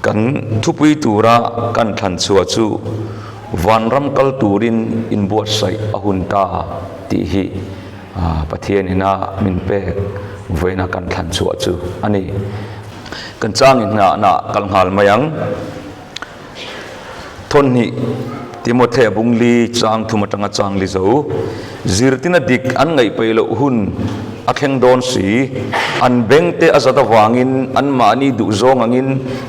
Kan thupui tura kan thlan chhuah chu Vanram kal turin inbuatsaih a hun ta tih hi Pathian ina min pek vawiina kan thlan chhuah chu a ni. Kan chang inngahna kal nghal mai ang. Thawnhnih, Timothea bungli chang thum atanga chang li zo, zirtina dik an ngaihpeih loh hun a thleng dawn si. An bengte a zat avangin anmahni duhzawng angin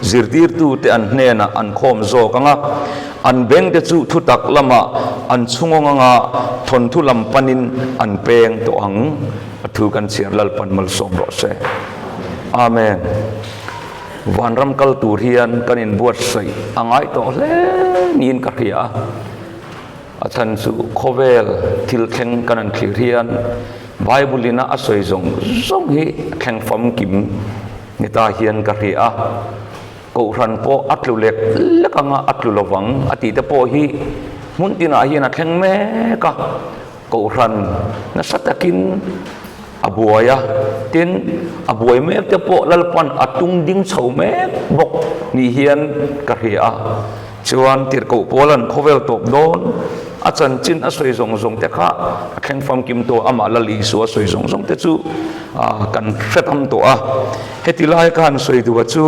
zirtirtute an hnenah an khawm zawk ang a, an bengte chu thutak lamah an chhungawng anga thawnthu lam panin an peng tawh ang. A thu kan chhiar Lalpan malsawm rawh se. Amen. Vanram kal tur hian kan inbuatsaih a ngai tawh hle niin ka hria a, a chhan chu khawvel thil thleng kan han thlir hian Bible ina a sawi zawng zawng hi a thleng famkim ni ta hian ka hria a, Kohhran pawh a tlu lek lek anga a tlu lovang a tih te pawh hi hmun tinah hian a thleng mek a. Kohhran nasa takin a buai a, tin a buai mek te pawh Lalpan a tung ding chho mek bawk ni hian ka hria a. Chuan tirhkoh Paula'n khawvel tawp dawn a chanchin a sawi zawng zawng te kha a thleng famkim tawh a, amah Lal Isua sawi zawng zawng te chu kan hre tam tawh a. Heti lai ka han sawi duh a chu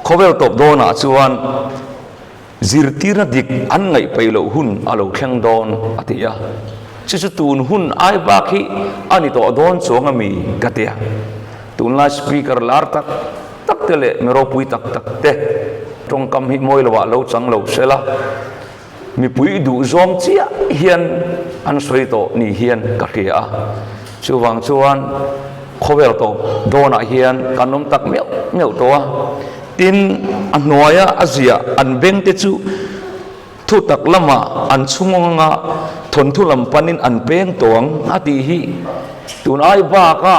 khawvel tawp dawnah chuan Zirtirna dik an ngaih peih loh hun a lo thleng dawn, a ti a. Chu chu tun hun ai bak hi a ni tawh dawn chuang a mi? ka ti a. Tunlai speaker lar tak tak te leh mi ropui tak tak te tawngkam hi mawi loah lo chang lo se la, mipui duhzawng chiah hian an sawi tawh ni hian ka hria a. Chuvang chuan khawvel tawp dawnah hian kan awm tak meuh meuh tawh a. Tin, a hnuaia a ziah an bengte chu thutak lamah an chhungawng anga thawnthu lam panin an peng tawh ang a tih hi tun ai baka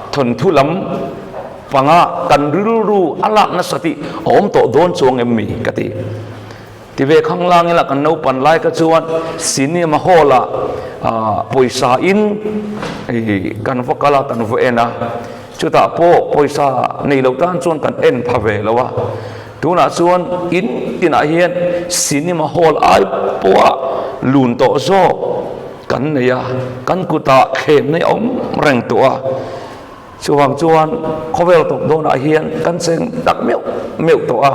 thawnthu lam panga kan rilru a lak nasa tih a awm tawh dawn chuang em mi ka ti. Ti ve khang lang ila kan naupan lai kha chuan cinema hall ah pawisa in kan va kal a kan va en a, chutah pawh pawisa nei lo tan chuan kan en pha ve lo a, tunah chuan in tinah hian cinema hall ai pawha lun tawh zawk kan nei a, kan kutah thlemna a awm reng tawh a. Chuvang chuan khawvel tawp dawnah hian kan cheng tak meuh meuh tawh a.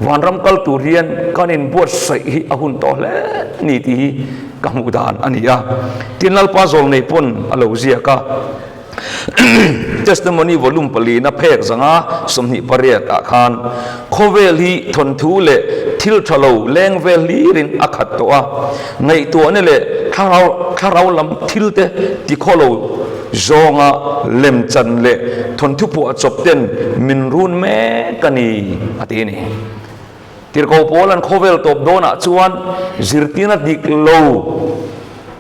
Vanram kal tur hian kan inbuatsaih hi a hun tawh hle ni tih hi ka hmuh dan a ni a. Tin Lalpa Zawlnei pawn a lo ziak a, Testimony Volume palina phek zanga 28 ah khan khawvel hi thawnthu leh thil tha lo leng vel hlirin a khat tawh a, ngaihtuahna leh thlarau thlarau lam thil te tikhaw lo Zawnga lemchan leh thawnthu phuah chawp ten min run mek a ni, a ti a ni. Tirhkoh pawl an khawvel tawp dawnah chuan zirtirna dik lo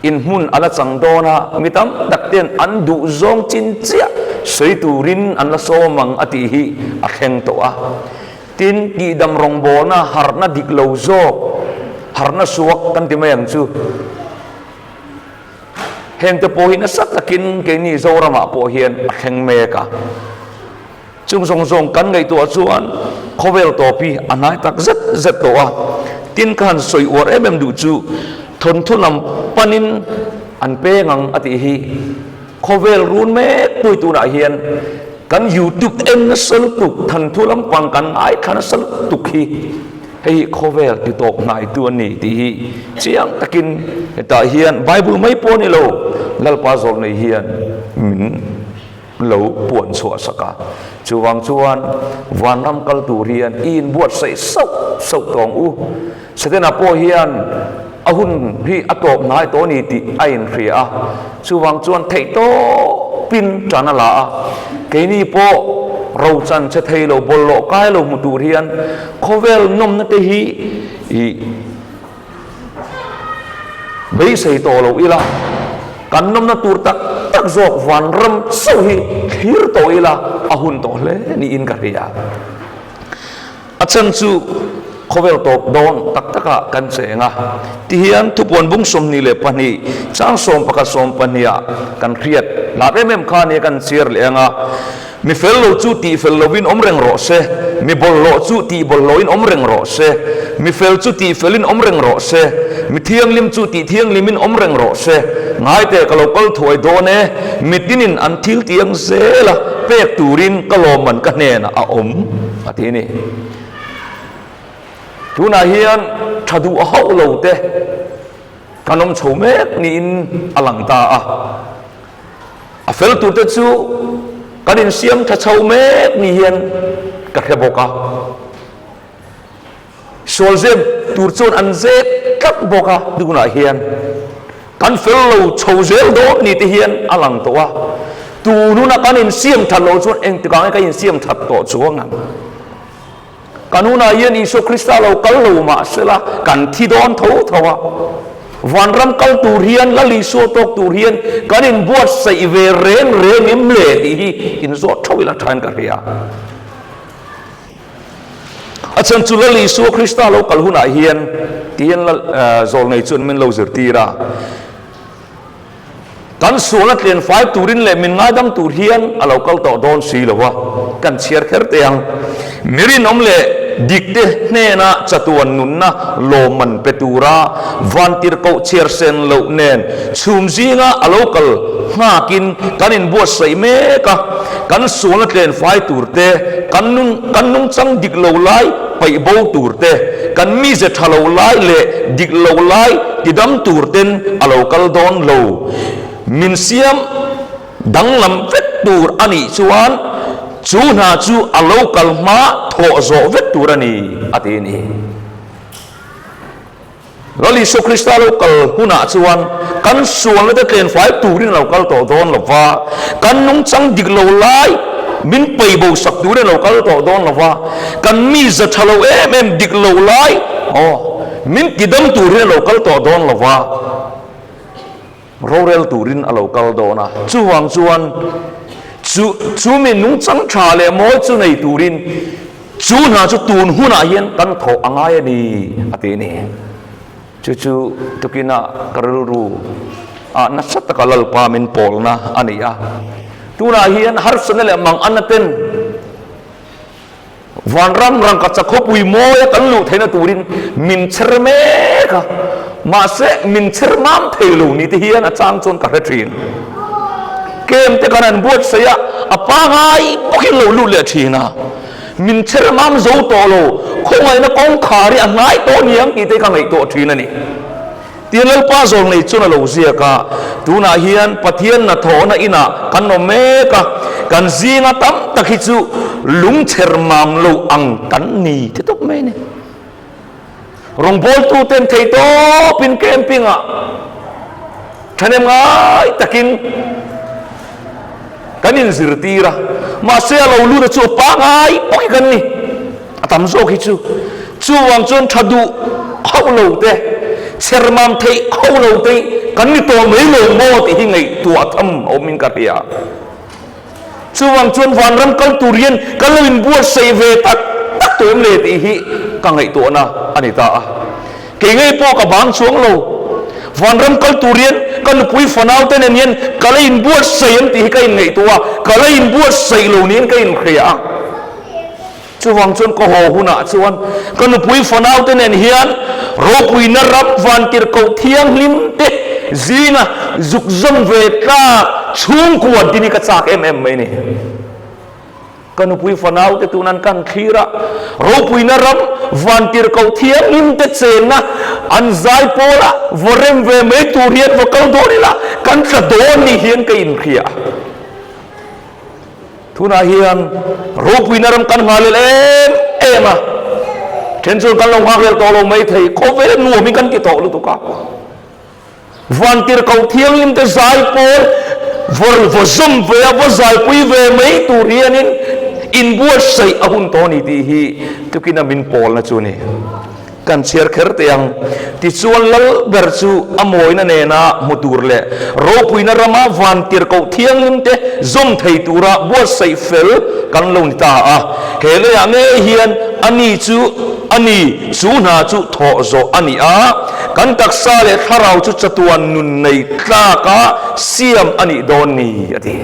inhmun a la chang dawn a, mi tam tak ten an duh zawng chin chiah sawi turin an la sawm ang a tih hi a thleng tawh a. Tin, tihdam rawngbawlna harhna dik lo zawk, harhna suak kan ti mai ang chu. Hengte pawh hi nasa takin keini Zoramah pawh hian a thleng mek a. Chung zawng zawng kan ngaihtuah chuan khawvel tawp hi a hnai tak zet zet tawh a. Tin ka han sawi uar em em duh chu thawnthu lam panin an peng ang a tih hi khawvel run mek tui tunah hian kan youtube en nasa lutuk thanthu lampang kan ngaithla nasa lutuk hi Hei hi khawvel ti tawp hnaitu a ni tih hi chiang takin hetah hian Bible mai pawh a ni lo, Lalpa zawlnei hian min lo puan chhuah sak a. Chuvang chuan vanram kal tur hian i inbuatsaih sauh sauh tawng u. Setana pawh hian a hun hi a tawp hnai tawh a ni tih a inhria a, chuvang chuan theihtawpin tan a la a. Keini pawh rochan che thei lo, bawlhhlawh kai lo hmu tur hian khawvel nawmna te hi i beisei tawh lo ila, kan nawmna tur tak tak zawk vanram chauh hi thlir tawh ila a hun tawh hle niin ka hria. A chhan chu khawvel tawp dawn tak takah kan cheng a, tihian thupuan bung 22 chang 11 12 ah kan hriat lar em em kha nia kan chhiar leh ang a, Mi fel lo chu tih fel lovin awm reng rawh se, Mi bawlhhlawh chu tih bawlhhlawhin awm reng rawh se, mi fel chu tih felin awm reng rawh se, mi thianghlim chu tih thianghlimin awm reng rawh se. Ngaite ka lo kal thuai dawn e, mi tinin an thil tiang zela pek turin ka lawmman ka hnenah a awm, a ti a ni. Tunah hian tha duh hauh lo te kan awm chho mek niin a lang ta a. A fel turte chu kan insiam tha chho mek ni hian ka hre bawk a. Sual zep tur chuan an zep tlat bawk a, tunah hian kan fel lo chho zel dawn ni te hian a lang tawh a. Tun huna kan insiam that loh chuan engtikah nge ka insiam that tawh chuang ang? Kan hunah hian Isua Krista lo kal lo mah sela, kan thi dawn tho tho a. Vanram kal tur hian, Lal Isua tawk tur hian kan inbuatsaih ve reng reng em le tih hi inzawt theuh ila thain ka hria. A chhan chu Lal Isua Krista lo kal hunah hian tihian Lal zawlnei chuan min lo zirtir a. Kan sual a tlen fai turin leh min ngaidam tur hian a lo kal tawh dawn si lo a, kan chhiar kher teh ang. Mi rinawm leh dikte hnena chatuan nunna lawmman pe tura vantirhkoh chhiar sen loh nen chhum zinga a lo kal nghakin kan inbuatsaih mek a, kan sual a tlen fai tur te, kan kan nungchang dik lo lai paih bo tur te, kan mize tha lo lai leh dik lo lai tidam tur ten a lo kal dawn lo. Min siam danglam vek tur a nih chuan chu hna chu a lo kal hma thawh zawh vek tur a ni, a ti a ni. Lal Isua Krista lo kal hunah chuan kan sualna te tlen fai turin a lo kal tawh dawn lo va, kan nungchang dik lo lai min pei bo sak turin a lo kal tawh dawn lo va, kan miza tha lo em em dik lo lai aw min tidam turin a lo kal tawh dawn lo va, rorel turin a lo kal dawn a. Chuvang chuan chu chu mi nungchang tha leh mawi chu nei turin Chu hna chu tun hunah hian kan thawh a ngai a ni, a ti a ni. Chu chu tukina ka rilru ah nasa taka Lalpa min pawlna a ni a. Tunah hian harsatna leh manganna ten vanram rangkachak khawpui mawia kan luh theihna turin min chher mek a, mahse min chher mam thei lo ni te hian a chang chuan ka hre thin. Kem te kan han buatsaih a, a pangai bawkin lo lut leh thin a. Min chher mam zo tawh lo, khawngaihna kawngkhar hi a hnai tawh niang tih te ka ngaihtuah thin a ni. Tia Lalpa zawl nei chuan a lo ziak a, tunah hian Pathian hnathawhna inah kan awm mek a, kan zinga tam tak hi chu lungchher mam lo ang kan ni ti tawp mai a ni. Rawngbawltuten theitawpin camping-ah thahnem ngai takin kan inzirtir a, mahse a lo lut a chu a pangai pawh hi kan ni, a tam zawk hi chu. Chuvang chuan tha duh hauh lo te, chhermam theih hauh lo te kan ni tawh mai lo maw tih hi ngaihtuah tham a awmin ka hria. Chuvang chuan vanram kal tur hian kan lo inbuatsaih ve tak tak tawh em le tih hi ka ngaihtuahna a ni ta a. Kei ngei pawh ka bang chuang lo. Vanram kal tur hian ka nupui fanau te nen hian ka la inbuatsaih em tih hi ka inngaihtuah a, ka la inbuatsaih lo niin ka inhria a. Chuvang chuan ka haw hunah chuan ka nupui fanau te nen hian ropuina ram vantirhkoh thianghlim te zinga zuk zawm ve tlak chhungkua din hi ka chak em em mai ni. Ka nupui fanau te tunan kan thlir a, ropuina ram vantirhkoh thianghlim te chenna an zai pawla va rem ve mai tur hian va kal dawn ila kan tla dawn ni hian ka inhria. Tunah hian ropuina ram kan nghalel em em a, then chuan kan lo nghakhlel tawh lo mai thei, khawvel nuam hi kan ti tawh lutuk a. Vantirhkoh thianghlim te zai pawl vawr vaw zawm ve a, vaw zaipui ve mai tur hianin inbuatsaih a hun tawh a ni tih hi tukina min pawlna chu a ni. Kan chhiar kher teh ang. Tichuan lal ber chu a mawina nena hmu tur leh ropuina rama vantirhkoh thianghlim te zawm thei tura buatsaih fel kan lo ni ta a. He leiah ngei hian a ni chu a ni, chu hna chu thawh zawh a ni a, kan taksa leh thlarau chu chatuan nun nei tlaka siam a nih dawn ni, a ti.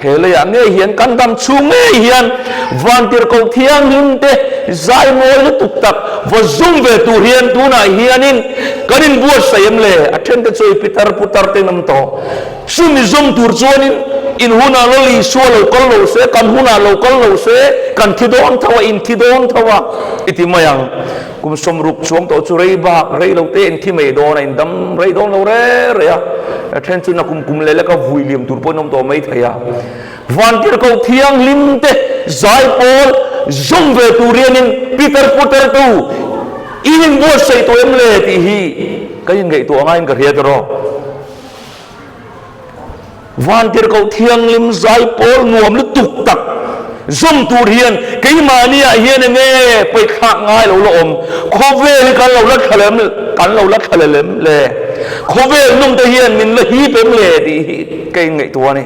He leiah ngei hian kan dam chhung ngei hian Vantirhkoh Thianghlim te zai mawi lutuk tak va zum ve tur hian tunah hianin kan inbuatsaih em le? A thente chu i pitar putar te in awm tawh. Chumi zum tur chuanin in hunah Lal Isua lo kal lo se, kan hunah lo kal lo se, kan thi dawn tho a, in thi dawn tho a i ti mai ang. Kum sawmruk chuang tawh chu rei bak rei lo te in thi mai dawn a, in dam rei dawn lo re re a, a then chu na kum kum leh leka vui liam tur pawh in awm tawh mai thei a. Vantirhkoh thianghlim te zai pawl zawm ve tur hianin Peter puter tu in inbuatsaih tawh em le tih hi ka inngaihtuah ngaiin ka hria tawh. Vantirhkoh thianghlim zai pawl nuam lutuk tak zawm tur hian keimahniah hian eng nge paihthlak ngai lo la awm? Khawvel hi kan lo la thla lem kan lo la thla lem le? Khawvel nung te hian min la hip em le tih hi ka inngaihtuah a ni.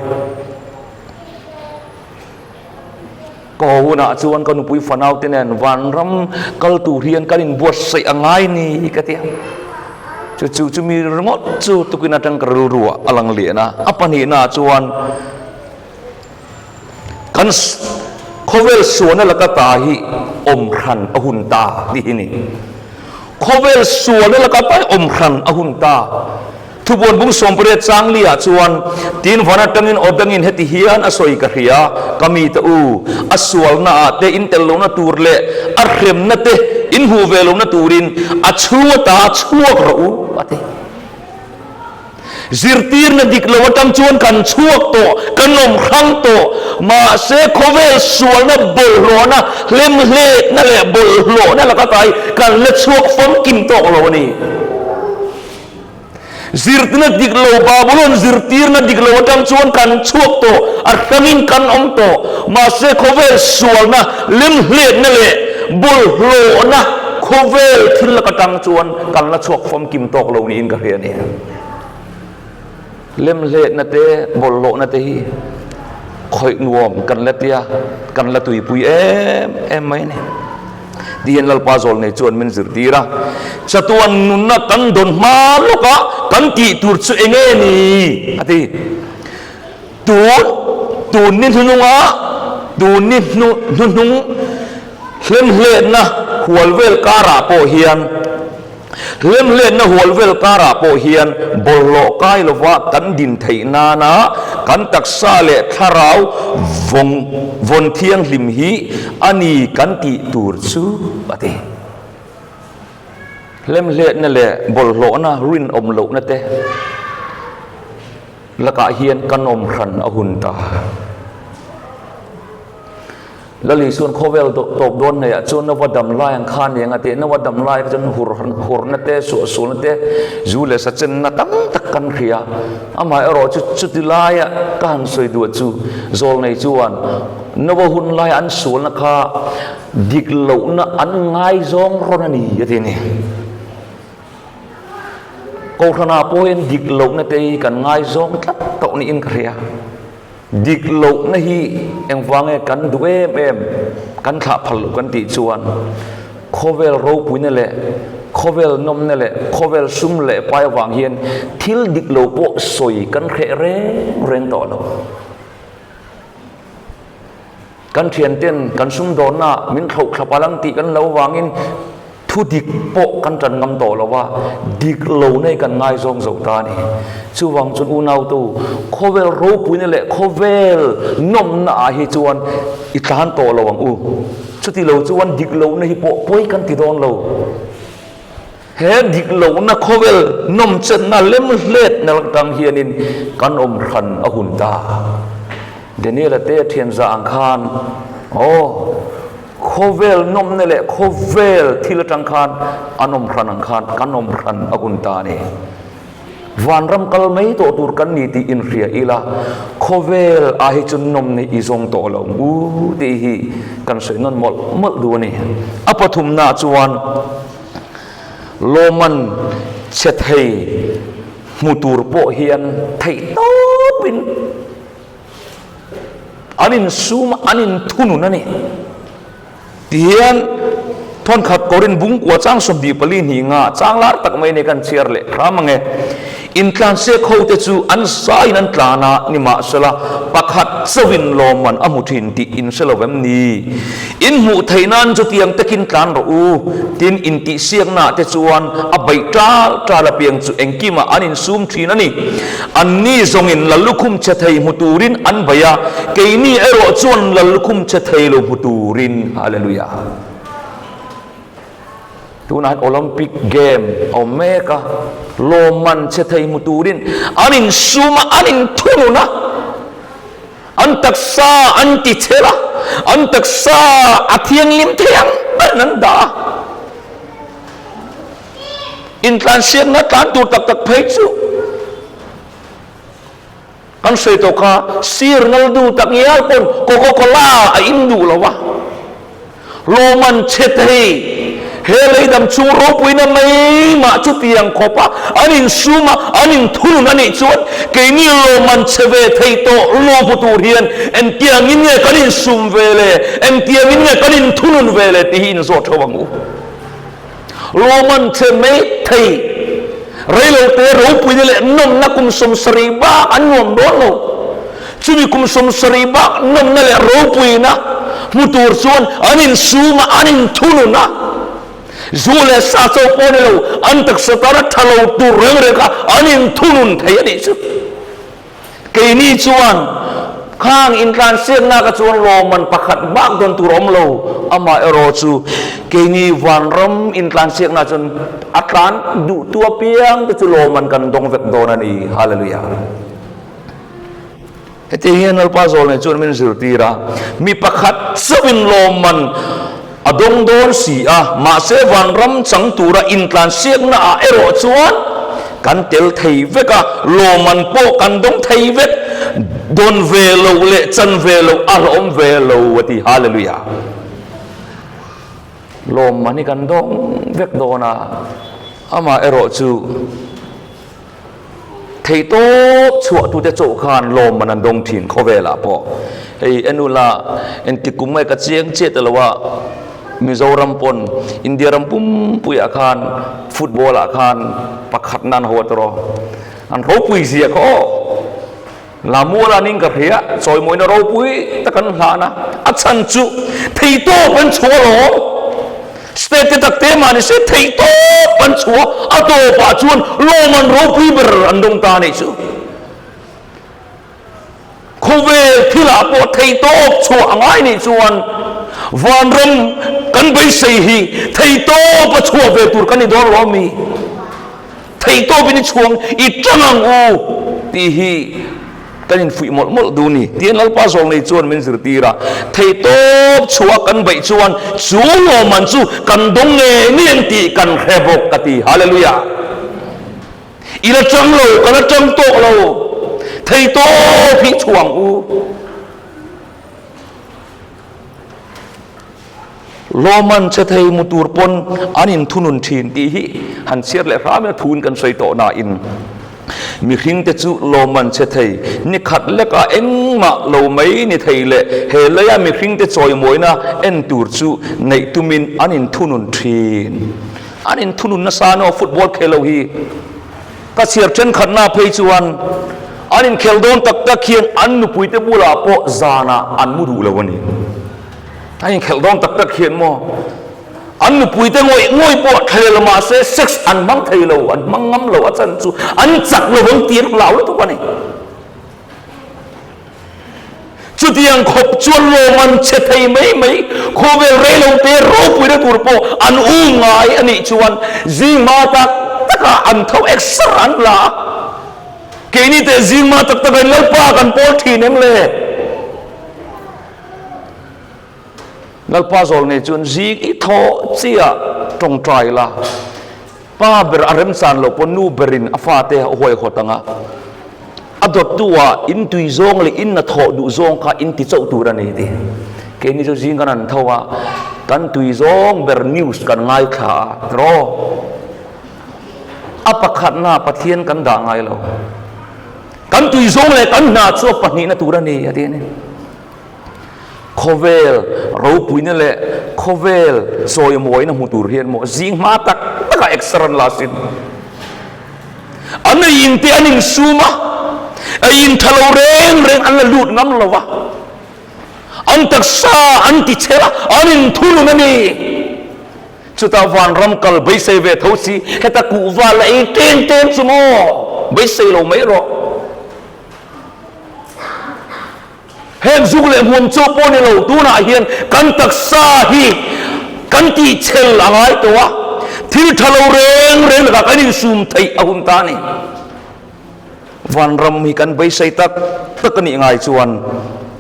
Ka haw hunah chuan ka nupui fanau te nen vanram kal tur hian kan inbuatsaih a ngai ni ka ti a. Chu chu chumi ringawt chu tukin atang ka rilru ah a lang lian a. A pahnihna ah chuan kan khawvel sualna laka ta hi awm hran a hun ta tih hi ni. Khawvel sualna laka ta hi awm hran a hun ta. Thubuan bung sawmpariat changli ah chuan, Tin van atangin aw dangin heti hian a sawi ka hria, Ka mite u, a sualna ah te in tel lohna tur leh a hremna te in hmuh ve lohna turin a chhung ata chhuak rawh u, a ti. Zirtirna dik lo atang chuan kan chhuak tawh, kan awm hrang tawh, mahse khawvel sualna bawlhhlawhna, hlemhletna leh bawlhhlawhna laka kai kan la chhuak famkim tawk lo a ni. Zirtirna dik lo, Babulon zirtirna dik lo atang chuan kan chhuak tawh, a hrangin kan awm tawh. Mahse khawvel sualna, lemhletna leh bawlhhlawhna khawvel thil lak atang chuan kan la chhuak famkim tawk lo niin ka hria a ni. Lemhletna te, bawlhhlawhna te hi khawih nuam kan la tia, kan la tuipui em em mai a ni. Tihian Lalpa Zawlnei chuan min zirtir a, Chatuan nunna kan dawn hma lawka kan tih tur chu eng nge ni? a ti. Tun, tun ni hnuhnunga, tun ni hnu, hnuhnung hlemhletna hual vel karah pawh hian, Hlemhletna hual vel karah pawh hian bawlhhlawh kai lova kan din theih nana kan taksa leh thlarau vawng vawn thianghlim hi a ni kan tih tur chu a ti. Hlemhletna leh bawlhhlawhna rinawm lohna te lakah hian kan awm hran a hun ta. Lal Isuan khawvel tawp dawn hnaihah chuan Nova dam lai ang kha nia nga tih Nova dam lai kha chuan hur hurna te, suahsualna te, zu leh sa chenna tam tak kan hria. Amaherawh chu chuti laia ka han sawi duah chu Zawlnei chuan Nova hun laia an sualna kha dik lohna an ngaizawng rawn a ni a ti a ni. Kohhranah pawh hian dik lohna te hi kan ngaizawng tlat tawh niin ka hria. Dik lohna hi engvang nge kan duh em em, kan thlah phal loh kan tih chuan khawvel ropuina leh khawvel nawmna leh khawvel sum leh pai avang hian thil dik lo pawh sawi kan hreh reng reng tawh lo. Kan thianten kan sumdawnna min thlauh thlap alang tih kan lo vangin thu dik pawh kan tan ngam tawh lo a, dik lo nei kan ngaizawng zo ta a ni. Chuvang chuan unautu, khawvel ropuina leh khawvel nawmna ah hi chuan i tlan tawh lo ang u. Chuti lo chuan dik lohna hi pawh pawi kan ti dawn lo. He dik lohna khawvel nawmchenna lemhletna atang hianin kan awm hran a hun ta. Daniel-a te a thian zah ang khan, Aw, khawvel nawmna leh khawvel thil atang khan an awm hran ang khan kan awm hran a hun ta a ni. Vanram kal mai tawh tur kan ni tih inhria ila, khawvel ah hi chu nawmna i zawng tawh lo ang u tih hi kan sawi nawn mawlh mawlh duh a ni. A pathumna chuan lawmman chhe thei hmu tur pawh hian theih tawpin an insum a, an inthunun a ni. Tihian thawnkhat Korin bungkua chang 24 hnih nga chang lar tak mai nei kan chhiar leh hram ang e. Intlansiak hote chu an zaiin an tlan a, nimahsela pakhat chauhin lawmman a hmu thin tih in hre lo vem ni? In hmuh theih nan chutiang takin tlan rawh u, tin intihsiaknaah te chuan a beih ṭal ṭal apiang chu engkimah an insum ṭhin a ni. Anni zawngin lallukhum che thei hmu turin an bei a, keini erawh chuan lallukhum che thei lo hmu turin. Hallelujah! Tunah hian Olympic game a awm mek a, lawmman che thei hmu turin an insum a, an inthunun a, an taksa an ti chel a, an taksa a thianghlim thei ang berin an dah a. Intlansiakna tlan tur tak tak phei chu Kan sawi tawh kha, sir naldu tak ngial pawn Coca Cola a in duh lo a, lawmman chhe thei he leidam chhung ropuina mai mah chutiang khawp a an insum a, an inthunun a nih chuan keini lawmman chhe ve thei tawh lo hmu tur hian engtiangin nge kan insum ve le, engtiangin nge kan inthunun ve le tih hi inzawt theuh ang u. Roman che mai thei reilote ropuina leh nawmna kum 70 bak an nuam dawn lo. Chumi kum 70 bak nawmna leh ropuina hmu tur chuan an insum a, an inthunun a. Zu leh sa chauh pawh ni lo, an taksa tana tha lo tur reng reng kha an inthunun thei a nih chu. Keini chuan khang intlansiakna ka chuan lawmman pakhat bak dawn tur a awm lo, amaherawh chu keini vanram intlansiakna chuan a tlan duhtu apiang te chu lawmman kan dawng vek dawn a ni. Hallelujah. Heti hian Lalpa Zawlnei chuan min zirtir a, mi pakhat chauhin lawmman a dawng dawn si a, mahse vanram chang tura intlansiakna ah erawh chuan kan tel thei vek a, lawmman pawh kan dawng thei vek, dawn ve loh leh chan ve loh a hlawm ve lo a ti. Hallelujah! Lawmman hi kan dawng vek dawn a, amah erawh chu Theihtawp chhuahtute chauh khan lawmman an dawng thin khawvelah pawh. Hei en ula, engtik kum nge ka chiang chiah ta lo a, Mizoram pawn India ram pumpuiah khan football ah khan pakhat nan ho a tawrh. An ropui zia kha aw. Lamual an in ka hria, chawimawina ropui tak an hlan a, a chhan chu theihtawp an chhuah alawm. State te tak te mah ni se theihtawp an chhuah, a tawpah chuan lawmman ropui ber an dawng ta a nih chu. Khawvel thilah pawh theihtawp chhuah a ngai nih chuan vanram kan beisei hi theihtawp a chhuah ve tur kan ni dawn lo ami? Theihtawpin i chhuang i tang ang u tih hi kan infuih mawlh mawlh duh ni. Tihian Lalpa Zawlnei chuan min zirtir a, theihtawp chhuah kan beih chuan chu lawmman chu kan dawng ngei ngei ang tih kan hre bawk ka ti. Hallelujah! I la tang lo, ka la tang tawk lo, theihtawp hi chhuang u. Lawman che thei mu tur pawn an inthunun thin tih hi han chhiat leh hram ila thuin kan sawi tawh nain mihringte chu lawman che thei ni khat lekah engmah lo mai ni thei leh he leia mihringte chawimawina en tur chu neih tumin an inthunun thin. An inthunun nasa no football khel lo hi. Ka chhiar thenkhatna phei chuan an inkhel dawn tak tak hian an nupuite bulah pawh zanah an mu duh lo a ni. A inkhelh dawn tak tak hian maw an nupuite ngawih ngawih pawh thlel mahse sex an hmang thei lo, an hmang ngam lo a chan chu an chak lo ang tih an hlau lutuk a ni. Chutiang khawp chuan lawm an che thei mai mai, khawvel reilote ropuina tur pawh an um ngai a nih chuan zingma tak takah an tho exer an la a. Keini teh zingma tak takah in Lalpa kan pawl thin em le? Lalpa zawlnei chuan zing i thawh chiah tawngtai la, pa ber a remchan loh pawh nu berin a fate a huaihawt ang a, a dawttu ah in tui zawng leh in hnathawh duh zawng kha in ti chauh tur a ni ti. Keini chu zing kan han tho a, kan tui zawng ber news kan ngaithla a, tiraw? A pakhatna Pathian kan dah ngai lo. Kan tui zawng leh kan hna chu a pahnihna tur a ni a ti a ni. Khawvel ropuina leh khawvel chawimawina hmu tur hian maw zing hma tak takah exer an la sin. An ei in te an insum a, ei in tha lo reng reng an la lut ngam lo va, an taksa an ti chhe a, an inthunun a ni. Chutah vanram kal beisei ve tho si, heta kuhva la ei teng teng chu maw? Beisei lo mai rawh. Heng zuk leh hmuam chaw pawh ni lo, tunah hian kan taksa hi kan tihchel a ngai tawh a, thil tha lo reng reng lakah kan insum theih a hun ta a ni. Vanram hi kan beisei tak tak a nih ngai chuan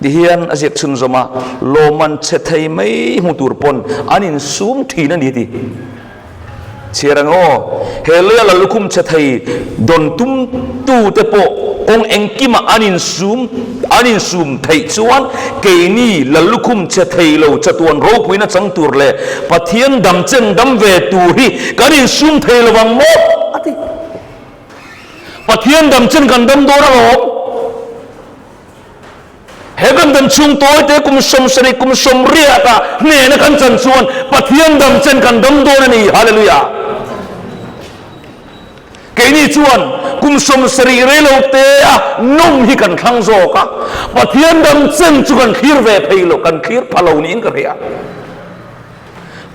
tihian a ziak chhunzawm a, lawmman chhe thei mai hmu tur pawn an insum thin a ni ti. Chhiar ang aw, he leia la lukhum chhe thei dawn tumtute pawh kawng engkimah an insum an insum theih chuan keini la lukhum chhe thei lo chatuan ropuina chang tur leh Pathian dam chen dam ve tur hi kan insum thei lo ang maw? a ti. Pathian dam chen kan dam dawn alawm. He kan dam chhung tawite kum 70 kum 80 ah hnehna kan chan chuan Pathian dam chen kan dam dawn a ni. Hallelujah! Keini chuan kum 70 rei lo te a nawm hi kan thlang zawk a, Pathian dam chen chu kan thlir ve phei lo, kan thlir pha lo niin ka hria.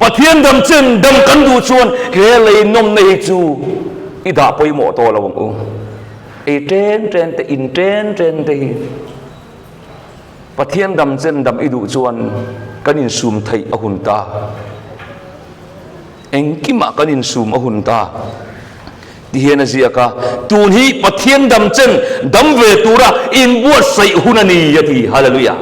Pathian dam chen dam kan duh chuan he lei nawmna hi chu i dah pawimawh tawh lo ang u. Ei ṭen ṭen te, in ṭen ṭen te hi Pathian dam chen dam i duh chuan kan insum theih a hun ta. Engkimah kan insum a hun ta. Ti hian a ziak a, tun hi Pathian dam chen dam ve tura inbuatsaih hun a ni a ti. Hallelujah!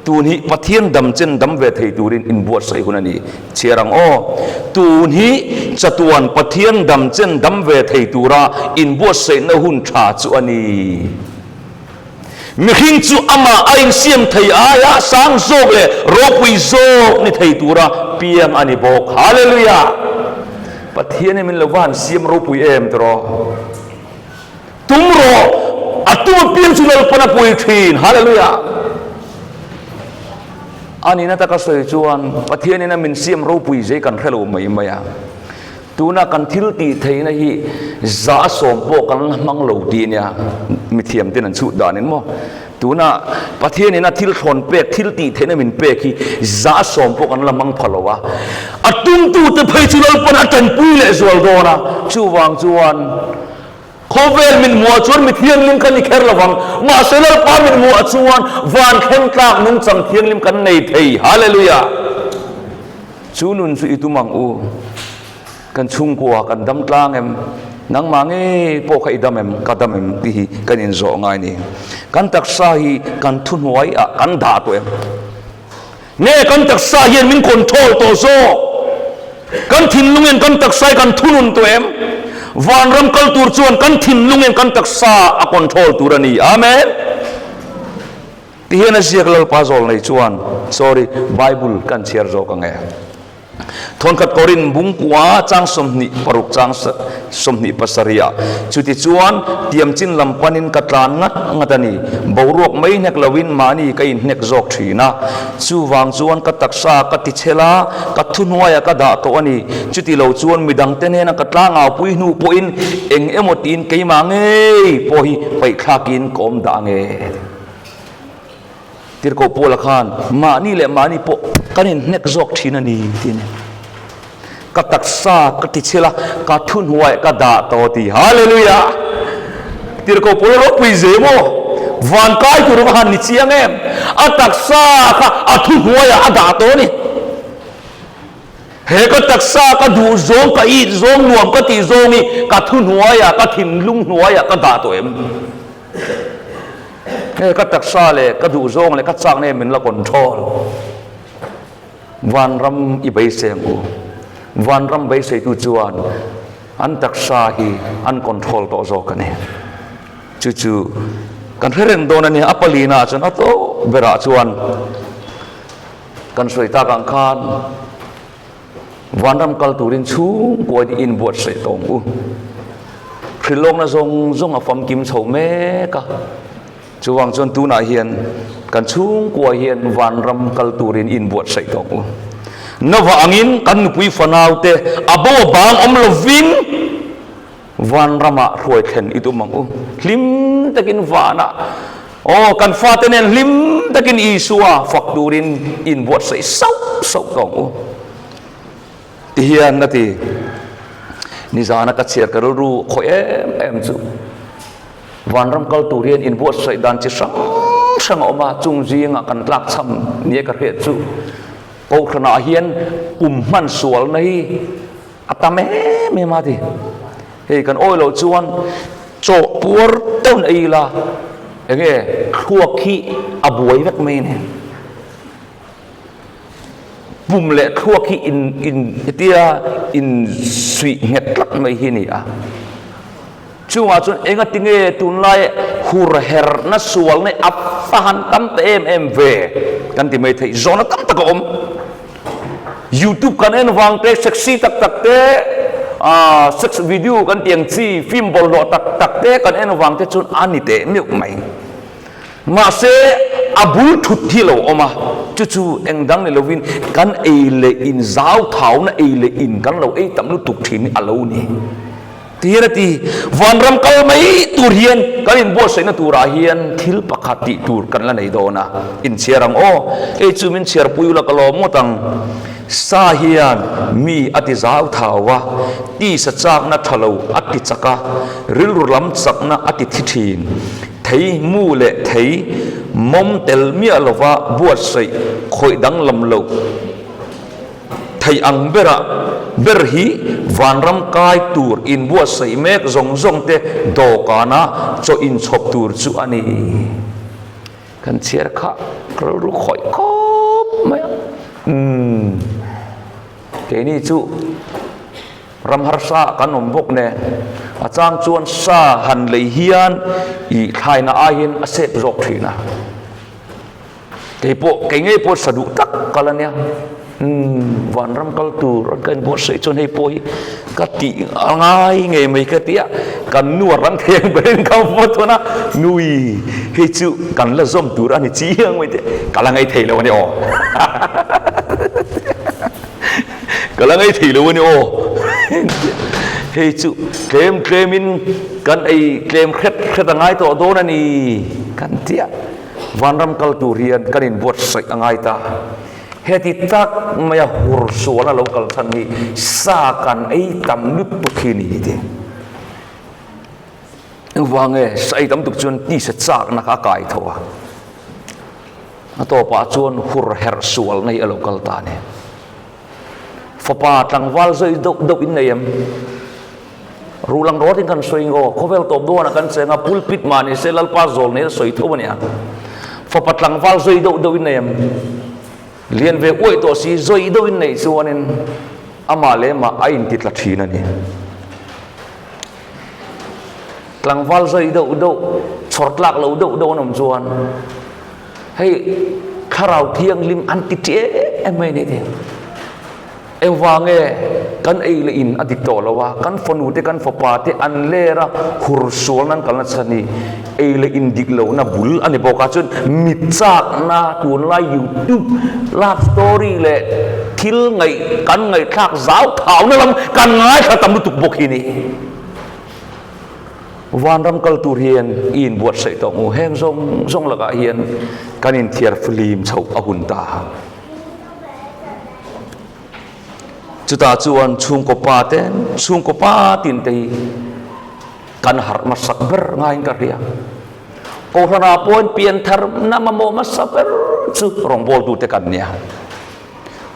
Tun hi Pathian dam chen dam ve thei turin inbuatsaih hun a ni. Chhiar ang aw. Tun hi chatuan Pathian dam chen dam ve thei tura inbuatsaihna hun tha chu a ni. Mihring chu amah a insiam thei aia sang zawk leh ropui zawk ni thei tura piang a ni bawk. Hallelujah! Pathian hi min lo va han siam ropui em tiraw? Tum rawh, a tum apiang chu Lalpan a pui thin. Hallelujah! A nihna taka sawi chuan Pathianin a min siam ropui zai kan hre lo mai mai a. Tuna kan thil tih theihna hi 100% pawh kan la hmang lo tih nia mithiam ten an chhut danin maw. Tuna Pathianin a thil thlawn pek, thil tih theihna min pek hi 100% pawh kan la hmang pha lo a. A tumtute phei chu Lalpan a tanpui leh zual dawn a. Chuvang chuan Khawvel min hmuah chuan mi thianghlim kan ni kher lo vang, mahse Lalpa min hmuah chuan van thleng tlak nungchang thianghlim kan nei thei. Hallelujah! Chu nun chu i tum ang u. Kan chhungkua kan dam tlang em? Nangmah ngei pawh kha i dam em? Ka dam em? Tih hi kan inzawh ngai ni. Kan taksa hi kan thuhnuai ah kan dah tawh em? Nge kan taksa hian min control tawh zawk? Kan thinlungin kan taksa hi kan thunun tawh em? Vanram kal tur chuan kan thinlungin kan taksa a control tur a ni. Amen. Ti hian a ziak Lalpa zawl nei chuan, sorry, Bible kan chhiar zawk ang e. Thawnkhat Korin bungkua chang 26 chang 27 ah chutichuan tiamchin lam panin ka tlan ngat ngat a ni. Boruak mai hnek loin mahni ka inhnek zawk thin a. Chuvang chuan ka taksa ka tichhel a, ka thuhnuaiah ka dah tawh a ni. Chuti lo chuan midangte hnena ka tlangaupui hnu pawhin eng emaw tiin keimah ngei pawh hi paihthlakin ka awm dah ang e. Tirhkoh Paula khan mahni leh mahni pawh kan inhnek zawk thin a ni tih a ni. Ka taksa ka tichhil a, ka thuhnuai ka dah tawh ti. Hallelujah! Tirhkoh Paula ropui ze maw? Van kai tur va han ni chiang em? A taksa kha a thuhnuaiah a dah tawh a ni. He ka taksa ka duh zawng, ka it zawng, nuam ka tih zawng hi ka thuhnuaiah, ka thinlung hnuaiah ka dah tawh em? He ka taksa leh ka duh zawng leh ka chakna hi min la control. Vanram i beisei ang u. Vanram beiseitu chuan an taksa hi an control tawh zawk a ni. Chu chu kan hre reng dawn a ni. A palina ah chuan a tawp berah chuan kan sawi tak ang khan Vanram kal turin chhungkuain i inbuatsaih tawh ang u. Hrilhlawkna zawng zawng a famkim chho mek a. Chuvang chuan tunah hian kan chhungkua hian vanram kal turin i inbuatsaih tawh ang u. Nova angin kan nupui fanaute a bo a bang awm lovin. Vanramah hruai thlen i tum ang u. Hlim takin vanah, aw, kan fate nen hlim takin Isua fak turin inbuatsaih sauh sauh tawh ang u. Tihian a ti, Nizana ka chhiar ka rilru khawih em em chu vanram kal tur hian inbuatsaih dan chi hrang hrang a awm a, chung zingah kan tlak chham nia ka hriat chu Kohhranah hian kum hman sualna hi a tam em em a ti. Hei kan awi loh chuan chaw puar deuhin ei ila enge thluak hi a buai vek mai a ni. Pum leh thluak hi in in hetia in suih nghet tlat mai hi a ni a. Chungah chuan engati nge tunlai hur herna sualna a va han tam ta em em ve kan ti mai theih zawhna tam tak a awm. Youtube kan en vang te, sexy tak tak te, ah sex video kan tih ang chi film bawlhhlawh tak tak te kan en vang te chuan a ni teh meuh mai. Mahse, a bul thut hi lo awm a, chu chu eng dang ni lovin kan ei leh in zau thauna ei leh in kan lo ei tam lutuk thin hi a lo ni. Ti hian a ti, Vanram kal mai tur hian kan inbuatsaihna turah hian thil pakhat tih tur kan la nei dawn a, inchhiar ang aw, hei chu min chhiarpui ula ka lawm ngawt ang. Sa hian mi a ti zau thau a, tisa chakna tha lo a ti chak a, rilru lam chakna a ti thi thin. Thei mu leh thei mawm tel miah lova buatsaih khawih danglam loh theih ang berah ber hi vanram kai tur inbuatsaih mek zawng zawng te dawhkana chaw inchhawp tur chu a ni. Kan chhiar kha rilru khawih khawp mai a. Umm keini chu. Ram harsa kan awm bawk nen a chang chuan sa han lei hian ih thlaina aiin a sep zawk thin a. Kei pawh kei ngei pawh sa duh tak kal a nia. Umm vanram kal tur an ka inbuatsaih chuan hei pawh hi ka tih a ngai ngei mai ka ti a. Kan nu a rang thei ang berin ka va thawn a, nui hei chu kan la zawm tur a ni chiang mai te ka la ngaithei lo a ni aw. Ka la ngei thei lo a ni aw. Hei chu tlem tlemin kan ei tlem hret hret a ngai tawh dawn a ni kan ti a. Vanram kal tur hian kan inbuatsaih a ngai ta. Heti tak maia hur sualna lo kal chhan hi sa kan ei tam lutuk hi ni ti. Engvang nge sa ei tam tuk chuan tisa chakna kha a kai tho a. A tawpah chuan hur herh sualna hi a lo kal ta a ni. Fapa tlangval zawi deuh deuh in nei em? Ruh lang rawtin kan sawi ngaw, khawvel tawp dawnah kan cheng a, pulpit mah ni se Lalpa zawl nei a sawi tho a nia. Fapa tlangval zawi deuh deuh in nei em? Lian ve uaih tawh si zawi deuh in neih chuanin amah leh mah a inti tla thin a ni. Tlangval zawi deuh deuh, chhawr tlak lo deuh deuh an awm chuan hei thlarau thianghlim an ti ṭi em em mai a ni tih. Engvang nge kan ei leh in a dik tawh lo a, kan fanu te kan fapa te an ler a, hur sualna an kalna chhan hi ei leh in dik lohna bul a ni bawk a, chuan mit chakna tunlai youtube love story leh thil ngaih kan ngaihthlak zau thauna lam kan ngaithla tam lutuk bawk hi a ni. Vanram kal tur hian i inbuatsaih tawh ang u, heng zawng zawng lakah hian kan inthiar flim chhoh a hun ta. Chutah chuan chhungkaw pa te, chhungkaw pa tin te hi kan harh hmasak ber ngaiin ka hria. Kohhranah pawhin pianthar na mamawh hmasa ber chu rawngbawltute kan nia.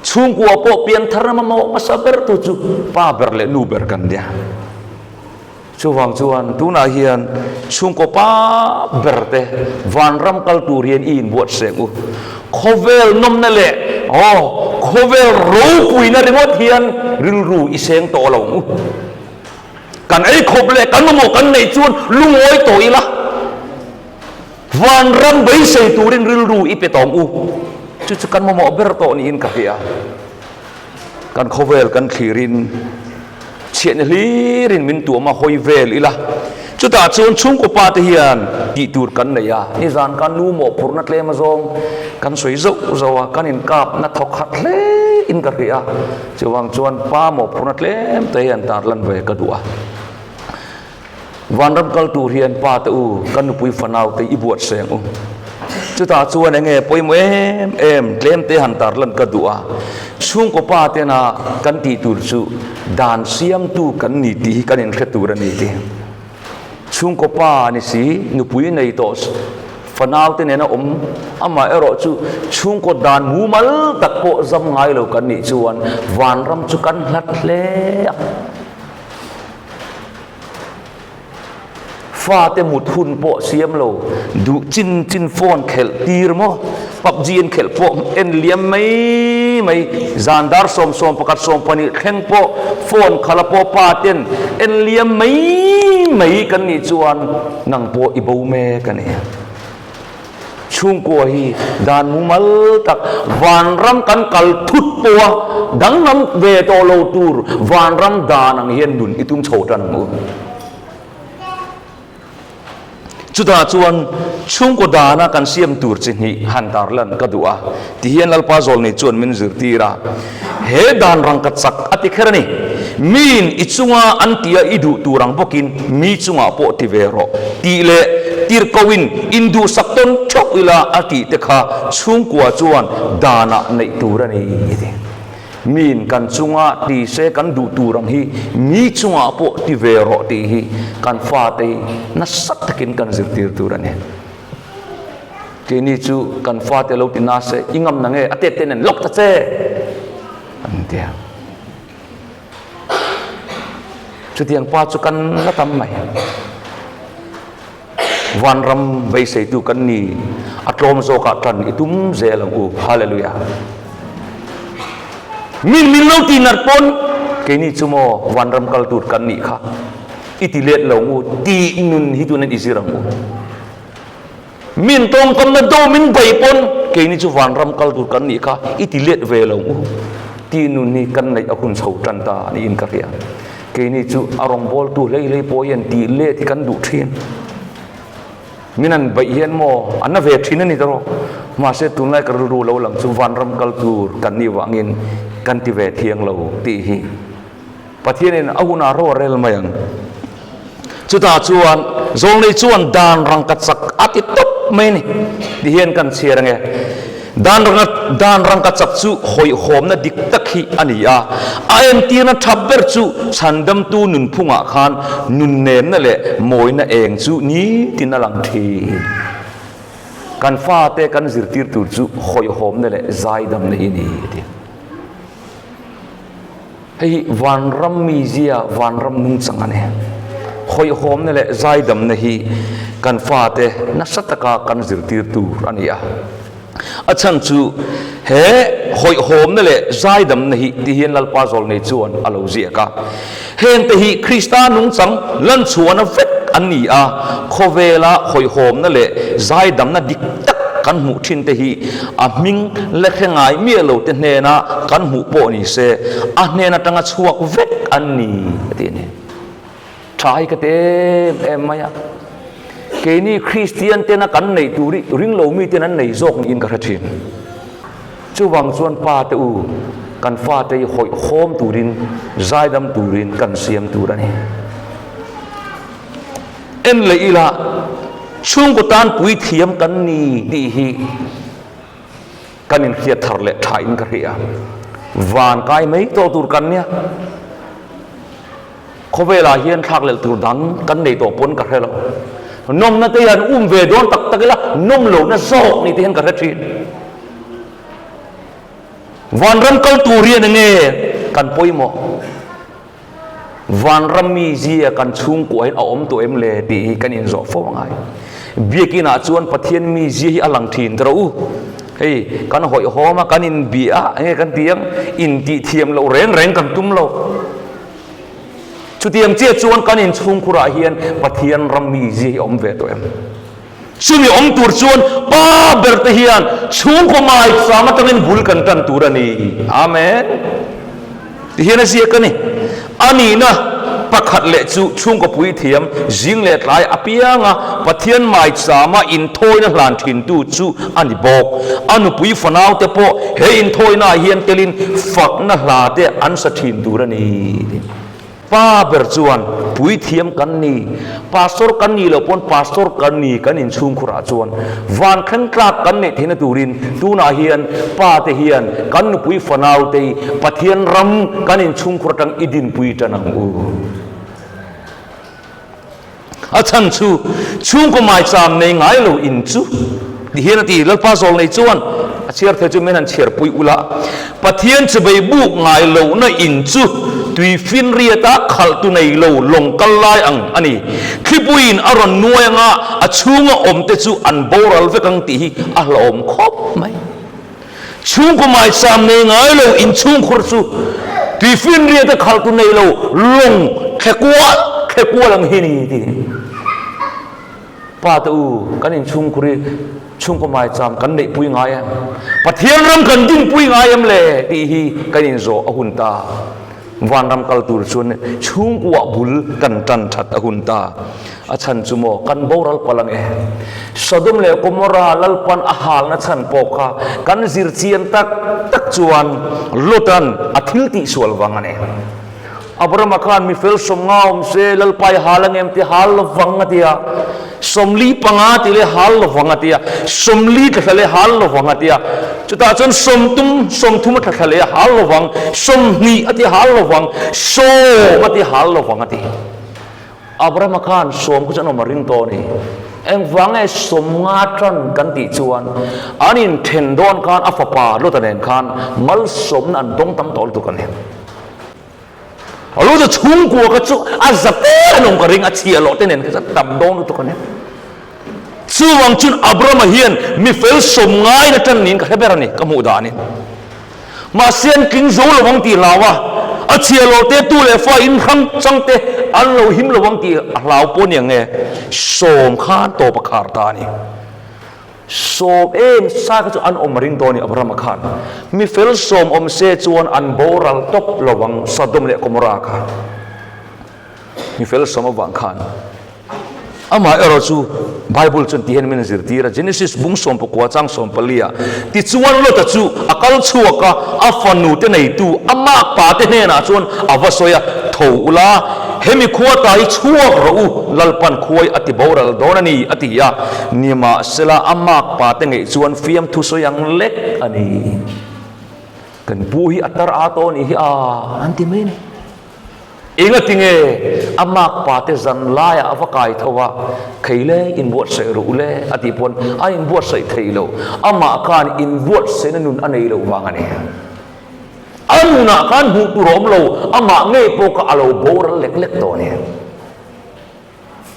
Chhungkua pawh pianthar na mamawh hmasa ber tu chu pa ber leh nu ber kan nia. Chuvang chuan tunah hian chhungkaw pa ber te vanram kal tur hian i inbuatsaih u. Khawvel nawmna leh aw khawvel ropuina ringawt hian rilru i seng tawh lo ang u. Kan ei khawp leh kan mamawh kan neih chuan lungawi tawh ila. Vanram beisei turin rilru i pe tawng u. Chu chu kan mamawh ber tawh niin ka hria. Kan khawvel kan thlirin chhiahna hlirin min tuam a, hawi vel ila. Chutah chuan chhungkaw pa te hian tih tur kan nei a, nizan kan nu mawhphurhna tlem azawng kan sawi zauh zauh a, kan inkapna thawk khat hle in ka hria. Chuvang chuan pa mawhphurhna tlem te hian tarlan ve ka duh a. Vanram kal tur hian pa te u, kan nupui fanau te i buatsaih ang u. Chutah chuan enge pawimawh em em tlem te han tarlan ka duh a, chhungkaw pa tena kan tih tur chu dan siamtu kan ni tih hi kan inhre tur a ni tih. Chhungkaw pa ni si, nupui nei tawh fanau te nena awm, amah erawh chu chhungkaw dan mumal tak pawh zam ngai lo kan nih chuan vanram chu kan hlat hle a. Fate mut hun pawh siam lo, duh chin chin phone khelh tir maw, PUBG an khelh pawh en liam mai mai, zan dar 11 20 thleng pawh phone khala pawh pa ten en liam mai mai kan nih chuan nang pawh i bo mek a ni. Chhungkua hi dan mumal tak vanram kan kal thut pawha danglam ve tawh lo tur vanram dan ang hian nun i tum chho tan ang u. Chutah chuan chhungkaw dana kan siam tur chi hnih han tarlan ka duh a, tihian Lalpa Zawlnei chuan min zirtir a, he dan rangka chak a ti kher a ni. Miin i chunga an tia i duh tur ang bawkin mi chungah pawh ti ve rawh tih leh tirhkohin induhsak tawn theuh ila a tih te kha chhungkua chuan danah neih tur a ni a ti. Miin kan chunga ti se kan duh tur ang hi mi chungah pawh ti ve rawh tih hi kan fate hi nasa takin kan zirtir tur a ni. Keini chu kan fate lo ti na se i ngam na nge a tet te nen lawk ta che an ti a. Chutiang pa chu kan la tam mai. Vanram beiseitu kan ni, a tlawm zawkah tan i tum zel ang u. Hallelujah. Min min lo ti nat pawn keini chu maw vanram kal tur kan nih kha i ti let lo ngu tih nun hi tunin i zir ang u. Min tawngkamna do min bei pawn keini chu vanram kal tur kan nih kha i ti let ve lo u tih nun hi kan neih a hun chho tan ta niin ka hria. Keini chu a rawngbawltu hlei hlei pawh hian tih let hi kan duh thin. Min an beih hian maw an na ve thin a ni tawh. Mahse tunlai ka rilru lo lang chu vanram kal tur kan nih vangin kan ti ve thiang lo tih hi. Pathianin a hunah ro a rel mai ang. Chutah chuan Zawlnei chuan dan rangka chak a ti tawp mai a ni. Tihian kan chhiar ange. Dan ranga dan rangka chak chu hawihhawmna dik tak hi a ni a. A entirna tha ber chu chhandamtu nunphungah khan nunnemna leh mawina eng chu nitin a lang thin. Kan fate kan zirtir tur chu hawihhawmna leh zaidamna hi a ni a ti. Hei hi vanram mizia, vanram nungchang a ni. Hawihhawmna leh zaidamna hi kan fate nasa taka kan zirtir tur a ni a. A chhan chu he hawihhawmna leh zaidamna hi ti hian Lalpa Zawlnei chuan a lo ziak a. Hengte hi Krista nungchang lanchhuahna vek an ni a, khawvela hawihhawmna leh zaidamna dik tak kan hmuh thin te hi a hming la hre ngai miah lo te hnena kan hmuh pawh ni se, a hnen atanga chhuak vek an ni a ti a ni. Tha hi ka ti em em mai a, keini Kristian tena kan neih tur hi ringlo miten an nei zawk niin ka hre thin. Chuvang chuan pa te u, kan fate hi hawihhawm turin, zaidam turin kan siam tur a ni. En leh ila, chhungkaw tan puithiam kan ni tih hi kan inhriat thar leh thain ka hria. Van kai mai tawh tur kan nia. Khawvelah hian thlak lel tur dang kan nei tawh pawn ka hre lo. Nawmna te hian um ve dawn tak tak ila, nawm lohna zawk ni te hian ka hre thin. Vanram kal tur hian enge kan pawimawh? Vanram mi zia kan chhungkuah hian a awm tawh em le tih hi kan inzawh fo angai. Biakinah chuan Pathian mi zia hi a lang thin tawh u. Hei kan hawihhawm a, kan inbia a, enge kan ti ang? Intihthiam loh reng reng kan tum lo. Chutiang chiah chuan kan inchhungkhurah hian Pathian ram mizia hi a awm ve tawh em? Chumi awm tur chuan pa ber te hian chhungkaw maicham atangin bul kan tan tur a ni. Amen. Ti hian a ziak a ni. A nihna pakhat leh chu chhungkaw puithiam zing leh tlai apianga Pathian maichama inthawina hlan thintu chu a ni bawk. A nupui fanaute pawh he inthawinaah hian telin fakna hla te an sa thin tur a ni. Pa ber chuan, Puithiam kan ni, Pastor kan nih loh pawn Pastor kan ni kan inchhungkhurah chuan van thleng tlak kan neih theihna turin tunah hian pa te hian kan nupui fanau te Pathian ram kan inchhungkhur atang i dinpui tan ang u. A chhan chu chhungkaw maicham nei ngai lo in chu ti hian a ti. Lalpa zawl nei chuan a chhiar thei chu min han chhiar pui ula, Pathian chubei buk ngai lohna in chu tui finriata khalhtu nei lo lawng kal lai ang a ni. Thlipuiin a rawn nuai anga a chhunga awmte chu an boral vek ang tih hi a hlauhawm khawp mai. Chhungkaw maicham nei ngai lo inchhungkhur chu tui finriata khalhtu nei lo lawng thle kual thle kual ang hi a ni tih. Pa te u, kan inchhungkhur hi chhungkaw maicham kan neihpui ngai em? Pathian ram kan dinpui ngai em le? tih hi kan inzawh a hun ta. Vanram kal tur chuan chhungkuah bul kan tan that a hun ta. A chhan chu maw, kan boral palh ang e. Sodom leh Gomorrah Lalpan a halna chhan pawh kha kan zir chian tak tak chuan Lotan a thil tihsual vang a ni. Abrahama khan mi fel 50 awm se, Lalpa i hal ang em ti hal lovang a ti a, 45 ti leh hal lovang a ti a, 40 tla thla leh hal lovang a ti a, chutah chuan sawmtum, 30 a tla thla leh a hal lovang, 20 a ti hal lovang, 10 a ti hal lovang a ti. Abrahama khan 10 kha chu an awm a ring tawh a ni. Engvang nge 50 tan kan tih chuan an inthen dawn khan a fapa Lota nen khan malsawmna an dawng tam tawh lutuk a ni. A lo za chhungkua kha chu a za te an awm ka ring a chhia loh te nen kha chuan tam dawn lutuk a ni. Chuvang chuan Abrahama hian mi fel 90 in a tan niin ka hre ber a ni ka hmuh danin. Mahse an tling zo lo ang tih hlau a, a chhia loh te tu leh fa in hrang chang te an lo him lo ang tih a hlau pawh aniang nge 10 khan tawp a khar ta a ni. 10 em sa kha chu an awm ring dawn i Abrahama khan mi fel 10 awm se chuan an boral tawp lo ang Sodom leh Gomorrah kha mi fel 10 avang khan amah erawh chu Bible chuan ti hian min zirtir a Genesis bung 19 chang 14 ah tichuan Lota chu a kal chhuak a a fanu te neitu a makpa te hnenah chuan a va sawi a tho ula Hemi khua ta hi chhuak rawh u, Lalpan khuai a ti boral dawn a ni, a ti a. Nimahsela a makpa te ngeih chuan fiamthu sawi ang lek a ni. Kan pu hi a tar a tawh a nih hi a, an ti mai a ni. Engati nge a makpa te zan laiah a va kai tho a, Khei le, inbuatsaih rawh u le, a tih pawn a inbuatsaih thei lo. Amah khan inbuatsaihna nun a nei loh vang a ni. A nunah khan hmuh tur a awm lo, amah ngei pawh kha a lo boral lek lek tawh a ni.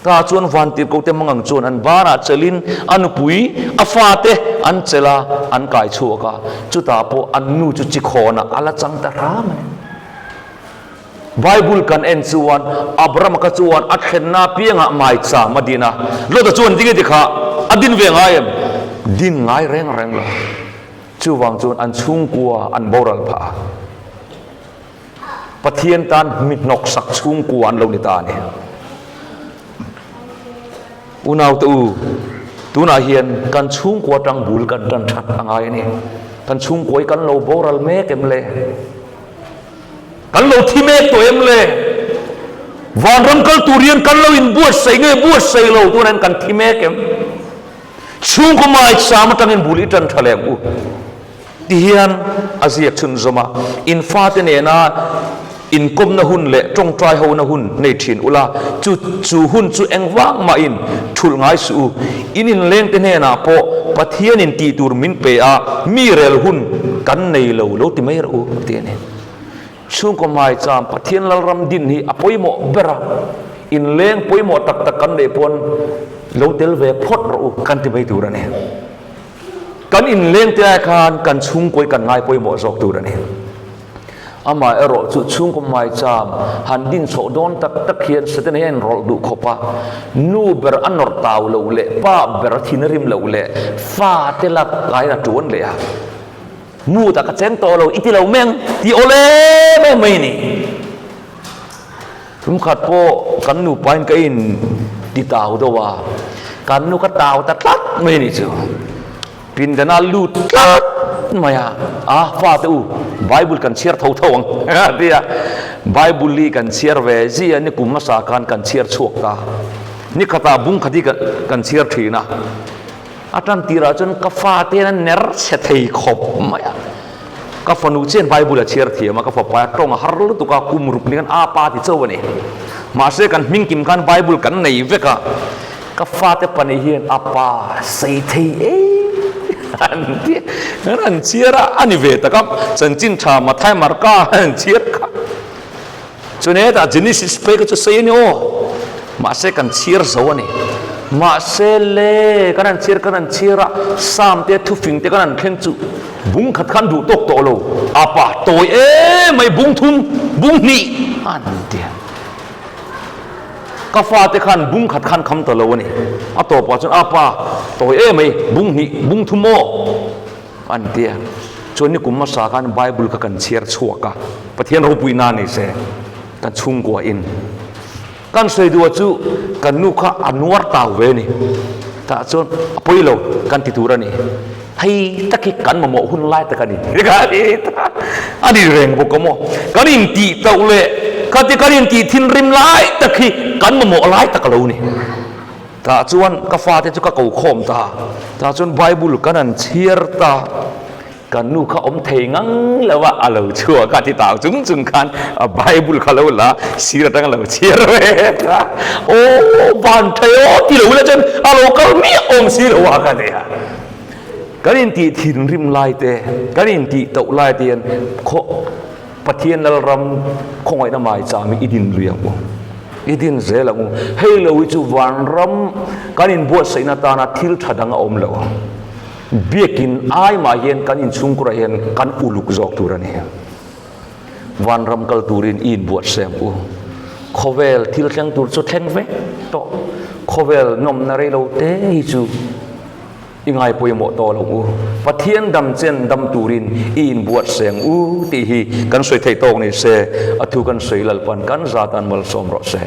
Ta chuan vantirhkohte mangang chuan an banah chelhin a nupui, a fate an chelh a, an kai chhuak a, chutah pawh an nu chu chikhawnah a la chang ta hram a ni. Bible kan en chuan Abrahama kha chuan a thlenna apiangah maicham a din a, Lota chuan ding e ti kha a din ve ngai em? Din ngai reng reng lo. Chuvang chuan an chhungkua an boral phah a, Pathian tan mi hnawksak chhungkua an lo ni ta a ni. Unaute u, tunah hian kan chhungkua tang bul kan tan that a ngai a ni. Kan chhungkua hi kan lo boral mek em le? Kan lo thi mek tawh em le? Vanram kal tur hian kan lo inbuatsaih nge buatsaih lo? Tunah hian kan thi mek em? Chhungkaw maicham atangin bul i tan tha leh ang u ti hian a ziak chhunzawm a, in fate nena inkawmna hun leh tawngtai hona hun nei thin ula, chu chu hun chu engvang mahin thulh ngai suh u. In inlengte hnenah pawh Pathianin tih tur min pe a, mi rel hun kan nei lo lo ti mai rawh u a ti a ni. Chhungkaw maicham Pathian Lalram din hi a pawimawh ber a, inleng pawimawh tak tak kan neih pawn lo tel ve phawt rawh u kan ti mai tur a ni. Kan inleng te ai khan kan chhungkawi kan ngai pawimawh zawk tur a ni. Amah erawh chu chhungkaw maicham han din chhoh dawn tak tak hian Setana hian a inrawlh duh khawp a, nu ber a nawrh tau loh leh pa ber a thin a rim loh leh fa te lak aiin a tuan leh a. Mood ah ka cheng tawh lo, i ti lo meng ti awl em em mai a ni. Tum khat pawh kan nupa in ka in ti tau deuh a, kan nu ka tau ta tlat mai a nih chu. Pindana lut tlat. mai a, a fate u Bible kan chhiar tho tho ang a ti a, Bible hi kan chhiar ve zia ni kum hmasa khan kan chhiar chhuak ta, ni khatah bung khat hi kan chhiar thin a, a tan tirah chuan ka fate hian an ner chhe thei khawp mai a, ka fanu chian Bible a chhiar thiam a, ka fapa a tawng a har lutuk a, kum ruk ni khan a pa ti chauh a ni, mahse kan hming kim khan Bible kan nei vek a. Ka fate pahnih hian a pa sei thei em an ti a, an chhiar a, a ni ve tak a, chanchin tha Mathai Marka an chhiar kha. Chuan hetah Genesis phei kha chu sei a ni aw, mahse kan chhiar zo a ni. Mahse le kan han chhiar kan han chhiar a, Psalm te thufing te kan han thleng chu bung khat khan duh tawk tawh lo, a pa tawi em mai bung thum, bung hnih an ti a. Ka fate khan bung khat khan kham ta lo a ni. A tawpah chuan, A pa, tawi em mai, bung hnih, bung thum aw! an ti a. Chuan nikum hmasa khan Bible kha kan chhiar chhuak a, Pathian ropui na ni se, kan chhungkua in. Kan sawi duh chu kan nu kha a nuar tau ve a ni. Tah chuan a pawi lo kan ti tur a ni. Hei tak hi kan mamawh hun lai tak a ni. A ni reng bawk a maw? Kan intih tauh leh khati kan intih thinrim lai tak hi kan mamawh lai tak a lo ni. Tah chuan ka fate chu ka ko khawm ta. Tah chuan Bible kan han chhiar ta. Kan nu kha awm thei ngang lo a, a lo chhuak a ti tau chung chung khan a Bible kha lo la sir atang a lo chhiar ve a. Aw van thei aw ti lo ila chuan a lo kal miah awm si lo a ka ti a. Kan intih thinrim lai te, kan intih toh lai te hian khaw Pathian Lalram khawngaihna maicham hi i din lui ang u, i din zel ang u. Hei lo hi chu vanram kan inbuatsaihna atana thil tha dang a awm lo ang. Biakin ai mah hian kan inchhungkurah hian kan uluk zawk tur a ni. Vanram kal turin i inbuatsaih ang u. Khawvel thil thleng tur chu thleng vek tawh. Khawvel nawmna rei lo te hi chu i ngai pawimawh tawh lo u. Pathian dam chen dam turin i inbuatsaih ang u tih hi kan sawi theih tawk ni se, a thu kan sawi Lalpan kan zatan malsawm rawh se.